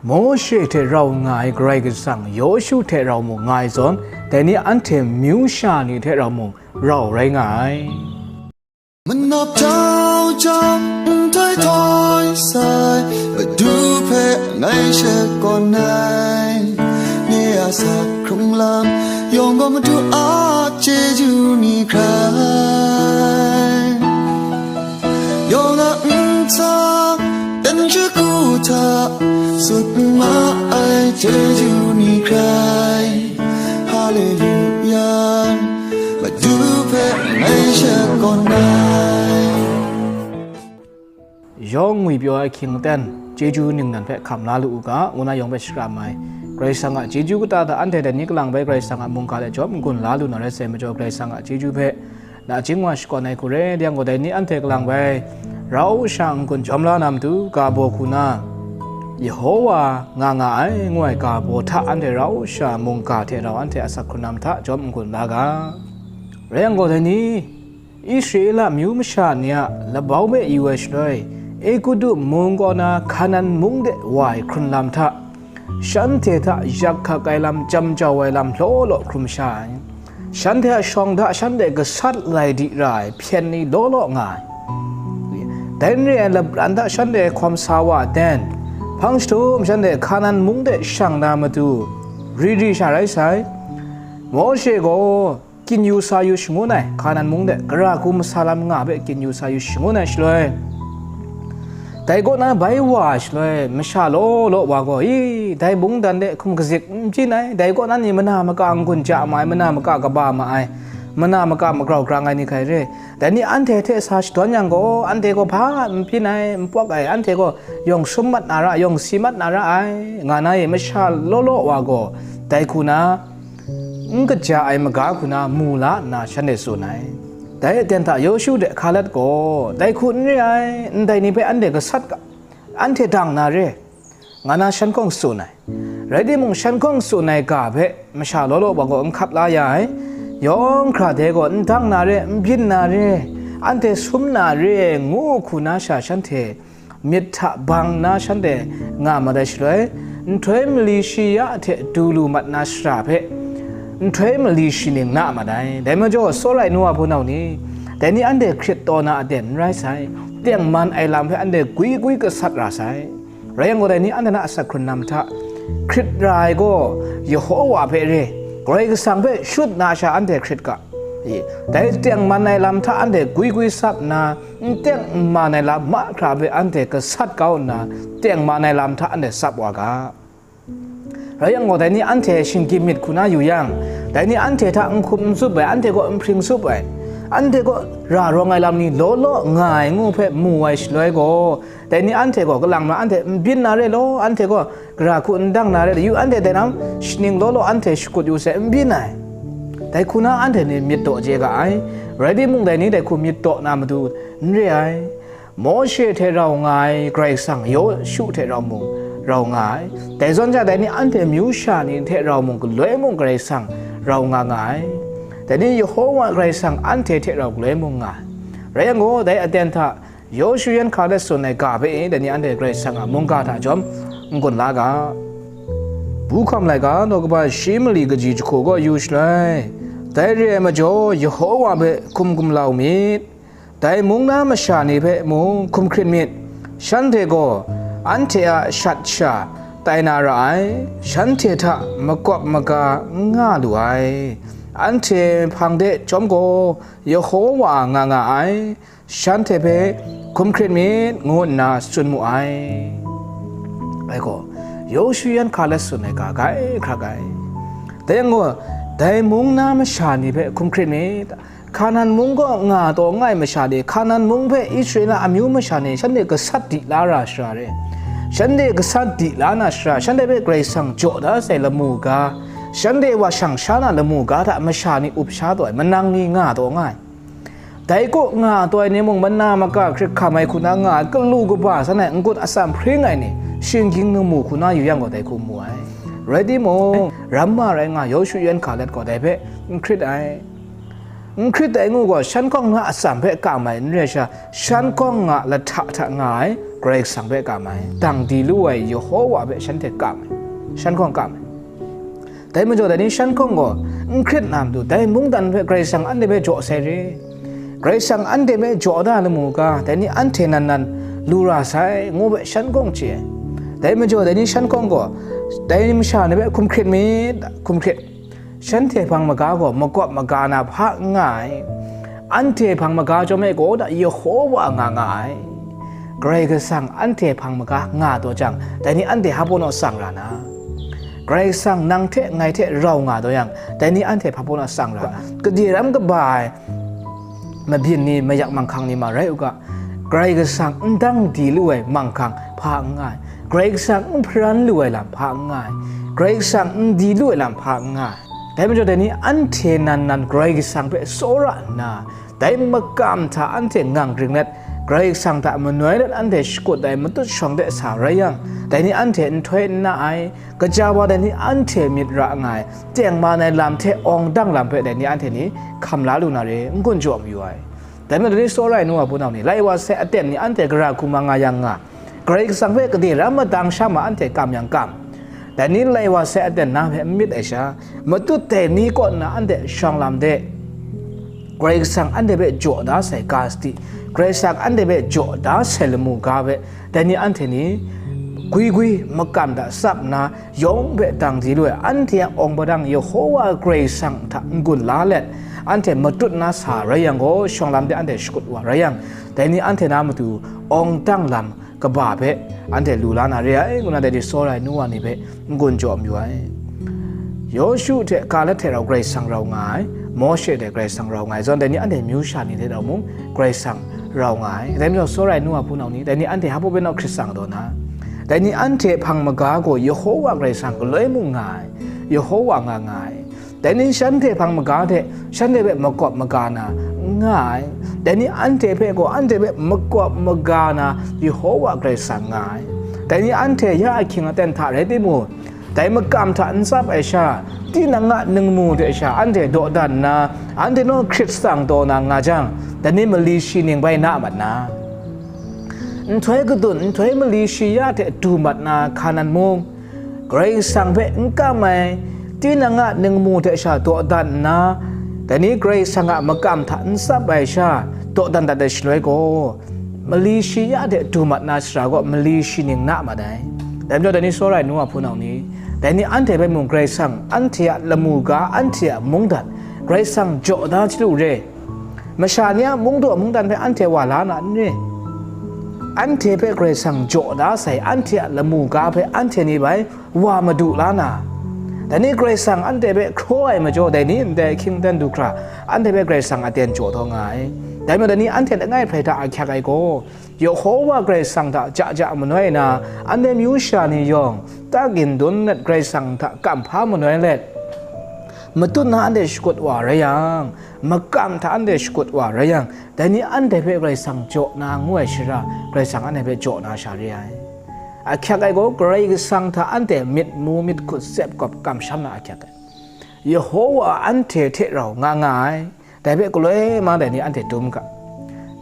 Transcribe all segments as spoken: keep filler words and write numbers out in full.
Mawshe hte rau nga ai Karai Kasang Yawshu hte rau mung nga ai zawn, dai ni anhte myu sha ni hte rau mung rau rai nga ai. Manap jau jang nhtoi htoi sai, Madu hpe ngai shakawn ai. Nye a asak hkrung lam yawng gaw Madu a chyeju ni hkrai. Yawng a ntsa dan shagu hta sut ma ai chyeju ni hkrai. Haleluya, Madu hpe ngai shakawn ai. Yawng ngwipyaw ai hkying aten, chyeju ningnan hpe hkam la lu u ga, ngu na yawng hpe shakram ai. Karai Kasang a chyeju kata hta anhte dai ni kalang bai Karai Kasang a mungga hte jawm n-gun la lu na rai sai majaw, Karai Kasang a chyeju hpe nachying wa shakawn ai hku re, yang gaw dai ni anhte kalang bai rau sha n-gun jawm la na matu, ga baw hku na, Yehowa nga nga ai, ngu ai ga baw hta anhte rau sha mungga hte rau anhte asak hkrun lam hta jawm n-gun la ga. Rai yang gaw, dai ni Israela amyu masha ni a labau hpe yu ai shaloi, Egutu mung kaw na Hkanan mung de wa ai hkrun lam hta, shanhte hta yak hkak ai lam, jam jau ai lam law law hkrum sha ai. Shanhte a shawng hta shanhte gasat lai di ra ai hpyen ni law law nga ai. Dai n re ai, lapran hta shanhte hkawm sa wa ai ten, hpang jahtum shanhte Hkanan mung de shang na matu, ri ri sha rai sai. Mawshe gaw kyin yu sa yu shangun ai, Hkanan mung de gara hku masa lam nga hpe kyin yu sa yu shangun ai shaloi, dai kaw na bai wa ai shaloi, masha law law wa gaw, i, dai mungdan de hkum kazik n byin ai, dai kaw na ni mana maka n-gun ja ma ai, mana maka kaba ma ai, mana maka magrau grang ai ni hkrai re, dai ni anhte hte sa shadawn yang gaw, anhte gaw hpa n byin ai, n pawk ai, anhte gaw yawng sum mat na ra, yawng si mat na ra ai, nga na e, masha law law wa gaw, dai hku na, n kaja ai maga hku na mu la nna shanhte tsun ai. Dai aten hta Yawshu de Hkalat gaw, dai hku n re ai, ndai ni hpe anhte gasat ga, anhte dang na re, nga na shan hkawng tsun ai. Rai timung, shan hkawng tsun ai ga hpe masha law law wa gaw n hkap la ya ai. Yawng hkra dai gaw n dang na re, n byin na re, anhte sum na re, ngu hku na sha shanhte myit hta bang nna shanhte nga mat ai shaloi, nhtoi mali shi ya hte du lu mat na shara hpe, nhtoi mali shi ning na mat ai. Dai majaw, tsawra ai nu wa hpunau ni, dai ni anhte hkrit taw na aten n rai sai, tengman ai lam hpe anhte gwi gwi gasat ra sai. Rai yang gaw, dai ni anhte na asak hkrun lam hta, hkrit ra ai gaw Yehowa hpe re, Karai Kasang hpe shut na sha anhte hkrit ga. I, dai tengman ai lam hta anhte gwi gwi sap nna, n teng n man ai lam mahkra hpe anhte gasat kau nna, tengman ai lam hta anhte tsap wa ga. Rai yang gaw, dai ni anhte shinggyim myit hku na yu yang, dai ni anhte hta n hkum n tsup ai, anhte kaw n hpring tsup ai, anhte kaw ra rawng ai lam ni law law nga ai ngu hpe mu ai shaloi gaw, dai ni anhte gaw kalang na anhte n byin na re law, anhte gaw gara hku n dang na re law, yu anhte dai lam shaning law law anhte shakut yu sai, n byin ai. Dai hku na anhte ni myit taw chye ga ai. Rai timung, dai ni dai hku myit taw na matu n re ai. Mawshe hte rau nga ai Karai Kasang Yawshu hte rau mung rau nga ai. Dai zawn sha, dai ni anhte myu sha ni hte rau mung galoi mung Karai Kasang rau nga nga ai. Dai ni Yehowa Karai Kasang anhte hte rau galoi mung nga ai. Rai yang gaw, dai aten hta Yawshu yan Hkalat tsun ai ga hpe e, dai ni anhte Karai Kasang a mungga hta jawm n-gun la ga. Pu hkam laika, daw kaba shi mali kaji jahku gaw yu shaloi, dai re ai majaw, Yehowa hpe hkum gumlau myit. Dai mung na masha ni hpe mung hkum hkrit myit. Shanhte gaw anhte a shat sha tai na ra ai, shanhte hta makawp maga n nga lu ai. Anhte hpang de chyawm gaw, Yehowa a nga nga ai, shanhte hpe hkum hkrit myit, ngu nna tsun mu ai. Ai gaw, Yawshu yan Hkalat tsun ai ga, grai hkrak ai. Dai yang gaw, dai mung na masha ni hpe hkum hkrit myit. Hkanan mung kaw nga taw nga ai masha ni, Hkanan mung hpe Israela amyu masha ni shanhte gasat di la ra shara re, shanhte gasat di la na shara, shanhte hpe Karai Kasang jaw da sai lamu ga, shanhte wa shang sha na lamu ga hta masha ni up sha taw ai, manang ni nga taw nga ai. Dai kaw nga taw ai ni mung, mana maka hkrit hkam ai hku na nga ai, galu kaba san ai, n-gun atsam hpring ai ni, shinggyim lamu hku na yu yang gaw, dai hku mu ai. Rai timung, ram ma rai nga, Yawshu yan Hkalat gaw dai hpe n hkrit ai. N hkrit ai ngu gaw, shan hkawng na atsam hpe kam ai n rai sha, shan hkawng nga lahta hta nga ai, Karai Kasang hpe kam ai, dang di lu ai Yehowa hpe shanhte kam ai, shan hkawng kam ai. Dai majaw, dai ni shan hkawng gaw n hkrit na matu, dai mungdan hpe Karai Kasang anhte hpe jaw sai re. Karai Kasang anhte hpe jaw da lamu ga, dai ni anhte nan nan lu ra sai, ngu hpe shan hkawng chye ai. Dai majaw, dai ni shan hkawng gaw, dai masha ni hpe hkum hkrit myit, hkum hkrit. Shanhte hpang maga gaw makawp maga na hpa n nga ai. Anhte hpang maga chyawm e gaw da Yehowa nga nga ai. Karai Kasang anhte hpang maga nga taw jang, dai ni anhte hpa pawnaw tsang ra na? Karai Kasang nang hte ngai hte rau nga taw yang, dai ni anhte hpa pawnaw tsang ra na? Gade ram kaba ai mabyin ni, mayak manghkang ni ma rai u ga, Karai Kasang n dang di lu ai manghkang hpa n nga ai, Karai Kasang n hparan lu ai lam hpa n nga ai, Karai Kasang n di lu ai lam hpa n nga ai. Dai majaw, dai ni anhte nan nan Karai Kasang hpe tsawra nna, dai makam hta anhte ngang ring let, Karai Kasang hta manoi let anhte shakut ai matut shawng de sa rai yang, dai ni anhte nhtoi n na ai, kaja wa dai ni anhte myit ra nga ai, tengman ai lam hte awng dang lam hpe dai ni anhte ni hkam la lu na re, n-gun jaw mayu ai. Dai majaw, dai ni tsawra ai nu wa hpunau ni, lai wa sai aten ni anhte gara hku ma nga yang nga, Karai Kasang hpe gade ram madang sha ma anhte kam yang kam, dai ni lai wa sai aten na hpe n myit ai sha, matut dai ni kaw nna anhte shawng lam de, Karai Kasang anhte hpe jaw da sai ga sadi, Karai Kasang anhte hpe jaw da sai lamu ga hpe, dai ni anhte ni gwi gwi makam hta tsap nna, yawng hpe dang di lu ai, anhte a awng padang Yehowa Karai Kasang hta n-gun la let, anhte matut na sa rai yang gaw, shawng lam de anhte shakut wa rai yang, dai ni anhte na matu awng dang lam kaba hpe anhte lu la na re ai, ngu na dai ni tsawra ai nu wa ni hpe n-gun jaw mayu ai. Yawshu hte Kaleb hte rau Karai Kasang rau nga ai, Mawshe hte Karai Kasang rau nga ai zawn, dai ni anhte myu sha ni hte rau mung Karai Kasang rau nga ai. Dai majaw, tsawra ai nu wa hpunau ni, dai ni anhte hpa pawnaw hkrit tsang taw na? Dai ni anhte hpang maga gaw Yehowa Karai Kasang galoi mung nga ai, Yehowa nga nga ai. Dai ni shanhte hpang maga hte shanhte hpe makawp maga na n nga ai. Dai ni anhte hpe gaw anhte hpe makawp maga na Yehowa Karai Kasang nga ai. Dai ni anhte ya ahkying aten hta rai timung, dai makam hta n tsap ai sha, tinang a ningmu hte sha anhte dawdan nna, anhte naw hkrit tsang taw na nga jang, dai ni mali shi ning bai na mat na? Nhtoi kadun, nhtoi mali shi ya hte du mat na Hkanan mung, Karai Kasang hpe n kam ai, tinang a ningmu hte sha dawdan nna, dai ni Karai Kasang a makam hta n tsap ai sha, dawdan dat ai shaloi gaw, mali shi ya hte du mat na sara gaw mali shi ning na mat ai. Dai majaw, dai ni tsawra ai nu wa hpunau ni, dai ni anhte hpe mung Karai Kasang anhte a lamu ga, anhte a mungdan, Karai Kasang jaw da chyalu re. Masha ni a mungdaw mungdan hpe anhte wa la na n re? Anhte hpe Karai Kasang jaw da sai, anhte a lamu ga hpe anhte ni bai wa madu la na? Dai ni Karai Kasang anhte hpe hkraw ai majaw, dai ni ndai hkying dan du hkra, anhte hpe Karai Kasang aten jaw taw nga ai. Dai majaw, dai ni anhte langai hprai hta ahkyak ai gaw, Yehowa Karai Kasang hta ja ja manoi na, anhte myu sha ni yawng, tak yin dun let Karai Kasang hta kamhpa manoi let, matut na anhte shakut wa rai yang, makam hta anhte shakut wa rai yang, dai ni anhte hpe Karai Kasang jaw na ngu ai shara, Karai Kasang anhte hpe jaw na sha re ai. Ahkyak ai gaw, Karai Kasang hta anhte myit mu myit hkut tsep gawp kamsham na ahkyak ai. Yehowa anhte hte rau nga nga ai. Dai hpe galoi ma dai ni anhte dum ga.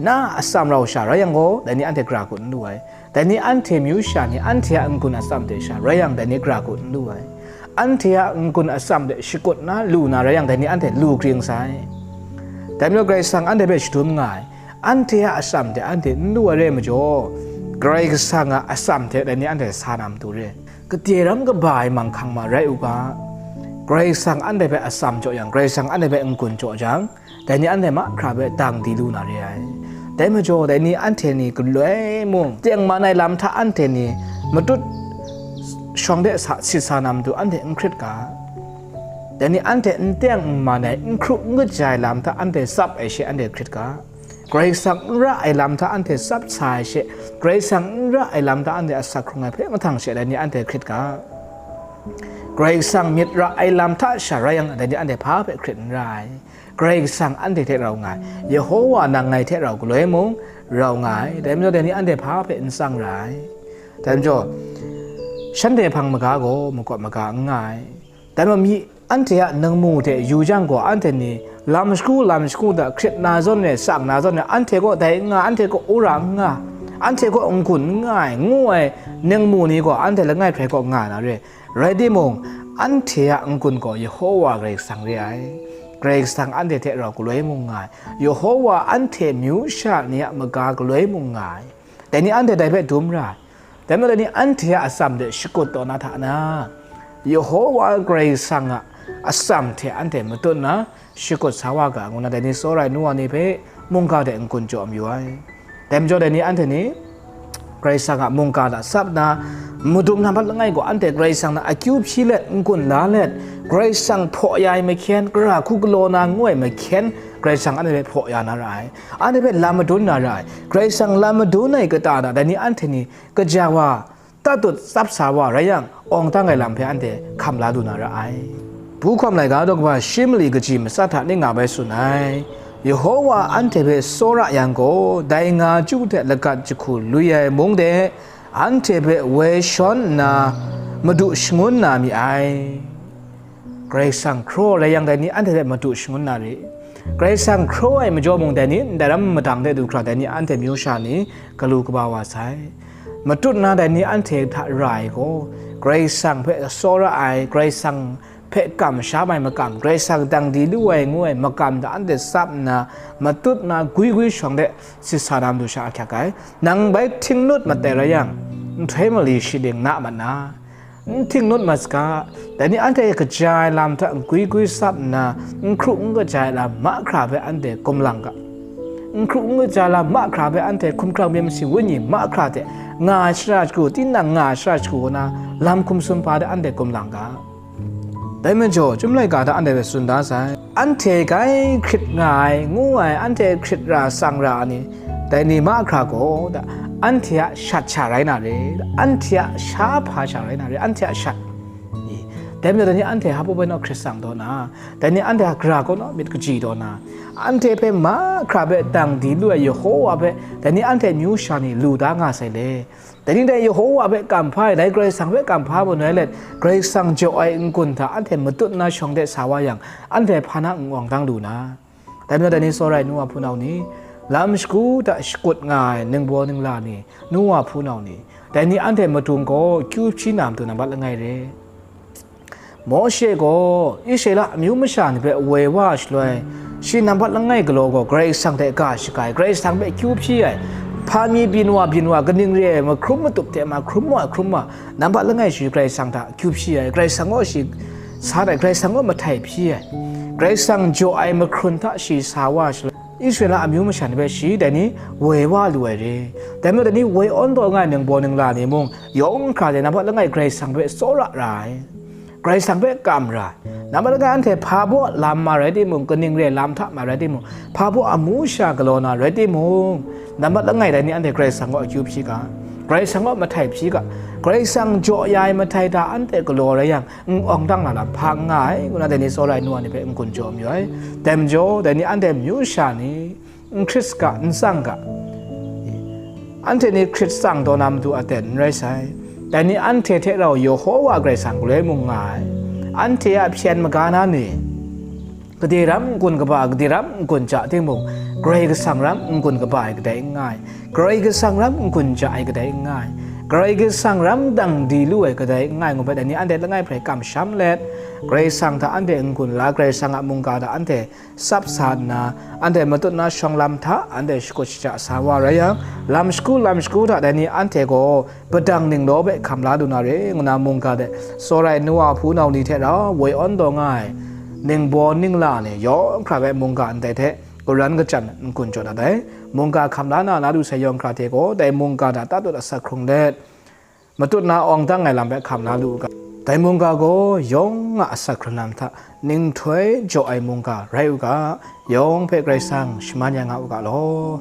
Na a atsam rau sha rai yang gaw, dai ni anhte gara hku n lu ai. Dai ni anhte myu sha ni anhte a n-gun atsam hte sha rai yang, dai ni gara hku n lu ai. Anhte a n-gun atsam hte shakut na lu na rai yang, dai ni anhte lu kring sai. Dai majaw Karai Kasang anhte hpe shadum nga ai. Anhte a atsam hte anhte n lu ai rai majaw, Karai Kasang a atsam hte dai ni anhte sa na matu re. Gade ram kaba ai manghkang ma rai u ga, Karai Kasang anhte hpe atsam jaw yang, Karai Kasang anhte hpe n-gun jaw jang, dai ni anhte mahkra hpe dang di lu na re ai. Dai majaw, dai ni anhte ni galoi mung, tengman ai lam hta anhte ni matut shawng de sa, sit sa na matu anhte n hkrit ga. Dai ni anhte n teng n man ai, n hkru n kaja ai lam hta anhte tsap ai she anhte hkrit ga. Karai Kasang n ra ai lam hta anhte tsap sa ai she, Karai Kasang n ra ai lam hta anhte asak hkrung ai hpe mahtang she dai ni anhte hkrit ga. Karai Kasang myit ra ai lam hta sha rai yang, dai ni anhte hpa hpe hkrit n ra ai. Karai Kasang anhte hte rau nga ai, Yehowa nang ngai hte rau galoi mung rau nga ai, dai majaw dai ni anhte hpa hpe n tsang ra ai. Dai majaw, shanhte hpang maga gaw makawp maga n nga ai. Dai majaw, myi anhte a ningmu hte yu jang gaw, anhte ni lam shagu lam shagu hta hkrit na zawn e, tsang na zawn e, anhte gaw dai n nga, anhte gaw wora n nga, anhte kaw n-gun n nga ai, ngu ai ningmu ni gaw anhte langai hprai kaw nga na re. Rai timung, anhte a n-gun gaw Yehowa Karai Kasang re ai. Karai Kasang anhte hte rau galoi mung nga ai. Yehowa anhte myu sha ni a maga galoi mung nga ai. Dai ni anhte dai hpe dum ra ai. Dai majaw, dai ni anhte a atsam de shakut taw na hta na, Yehowa Karai Kasang a atsam hte anhte matut nna shakut sa wa ga, ngu na dai ni tsawra ai nu wa ni hpe mungga de n-gun jaw mayu ai. Dai majaw, dai ni anhte ni Karai Kasang a mungga hta tsap nna, madung nambat langai gaw anhte Karai Kasang hta akyu hpyi let, n-gun la let, Karai Kasang hpaw ya ai mahkyen, gara hku galaw na ngu ai mahkyen, Karai Kasang anhte hpe hpaw ya na ra ai. Anhte hpe lam madun na ra ai. Karai Kasang lam madun ai kata hta dai ni anhte ni kaja wa, tatut tsap sa wa rai yang, awng dang ai lam hpe anhte hkam la lu na ra ai. Pu hkawm laika daw kaba shi mali kaji matsa hta ning nga bai tsun ai. Yehowa anhte hpe tsawra yang gaw, dai nga chyu hte lagat jahku lui ai mung de, anhte hpe woi shawn nna, madu shangun na mi ai. Karai Kasang hkraw rai yang, dai ni anhte hpe madu shangun na re. Karai Kasang hkraw ai majaw mung, dai ni ndai ram madang de du hkra, dai ni anhte myu sha ni galu kaba wa sai. Matut na dai ni anhte hta ra ai gaw, Karai Kasang hpe tsawra ai, Karai Kasang hpe kamsham ai makam, Karai Kasang dang di lu ai ngu ai makam hta anhte tsap nna, matut na gwi gwi shawng de sit sa na matu sha ahkyak ai. Nang bai hting nut mat ai rai yang, nhtoi mali shi ding na mat na, n hting nut mat saga, dai ni anhte kaja ai lam hta gwi gwi tsap nna, n hkru n kaja ai lam mahkra hpe anhte gumlang ga. N hkru n kaja ai lam mahkra hpe anhte hkumhkrang myit masin wenyi mahkra hte nga ai shara shagu, tinang nga ai shara shagu kaw na, lam hkum sumhpa de anhte gumlang ga. Dai majaw, Chyum laika hta anhte hpe tsun da sai. Anhte grai hkrit nga ai, ngu ai, anhte hkrit ra tsang ra ai ni, dai ni mahkra gaw, da, anhte a shat sha rai na re, da, anhte a sha hpa sha rai na re, anhte a shat. I, dai majaw, dai ni anhte hpa baw naw hkrit tsang taw na, dai ni anhte a gara kaw naw myit kaji taw na, anhte hpe mahkra hpe dang di lu ai Yehowa hpe, dai ni anhte myu sha ni lu da nga sai le. Dai ni dai Yehowa hpe kamhpa ai, dai Karai Kasang hpe kamhpa majaw let, Karai Kasang jaw ai n-gun hta anhte matut nna shawng de sa wa yang, anhte hpa na n-awng dang lu na. Dai majaw, dai ni tsawra ai nu wa hpunau ni, lam shagu hta shakut nga ai ningbaw ningla ni, nu wa hpunau ni, dai ni anhte madung gaw kyu hpyi na matu nambat langai re. Mawshe gaw Israela amyu masha ni hpe woi wa shaloi, shi nambat langai galaw gaw Karai Kasang hte ga shaga ai, Karai Kasang hpe kyu hpyi ai, hpa mi byin wa byin wa, kaning re ai, mahkrum matup hte mahkrum wa hkrum wa, nambat langai shi Karai Kasang hta kyu hpyi ai, Karai Kasang gaw shi sa ai, Karai Kasang gaw mahtai hpyi ai, Karai Kasang jaw ai mahkrun hta shi sa wa shaloi, Israela amyu masha ni hpe shi dai ni woi wa lu ai re. Dai majaw, dai ni woi awn taw nga ai ningbaw ningla ni mung, yawng hkra de nambat langai Karai Kasang hpe tsawra ra ai. Karai Kasang hpe kam ra ai. Nambat langai anhte hpa baw lam ma rai timung, kaning re lam hta ma rai timung, hpa baw amu sha galaw na rai timung, nambat langai dai ni anhte Karai Kasang gaw akyu hpyi ga, Karai Kasang gaw mahtai hpyi ga, Karai Kasang jaw ya ai mahtai hta anhte galaw rai yang, n-awng dang na lam hpa n nga ai, ngu na dai ni tsawra ai nu wa ni hpe n-gun jaw mayu ai. Dai majaw, dai ni anhte myu sha ni, n hkrit saga, n tsang ga, anhte ni hkrit tsang taw na matu aten n rai sai. Dai ni anhte hte rau Yehowa Karai Kasang galoi mung nga ai. Anhte a hpyen maga na ni, gade ram n-gun kaba, gade ram n-gun ja timung, Karai Kasang ram n-gun kaba ai kadai n nga ai. Karai Kasang ram n-gun ja ai kadai n nga ai. Karai Kasang ram dang di lu ai kadai n nga ai, ngu hpe dai ni anhte langai hpe kamsham let, Karai Kasang hta anhte n-gun la, Karai Kasang a mungga hta anhte tsap sa nna, anhte matut na shawng lam hta anhte shakut shaja sa wa rai yang, lam shagu lam shagu hta dai ni anhte gaw padang ninglaw hpe hkam la lu na re, ngu na mungga de tsawra ai nu wa hpunau ni hte rau woi awn taw nga ai ningbaw ningla ni yawng hkra hpe mungga ndai hte karan kachyan n-gun jaw dat ai. Mungga hkam la na na lu sai yawng hkra hte gaw, dai mungga hta tatut asak hkrung let, matut na awng dang ai lam hpe hkam la lu u ga, dai mungga gaw yawng a asak hkrung lam hta ninghtoi jaw ai mungga rai u ga, yawng hpe Karai Kasang shaman ya nga u ga law.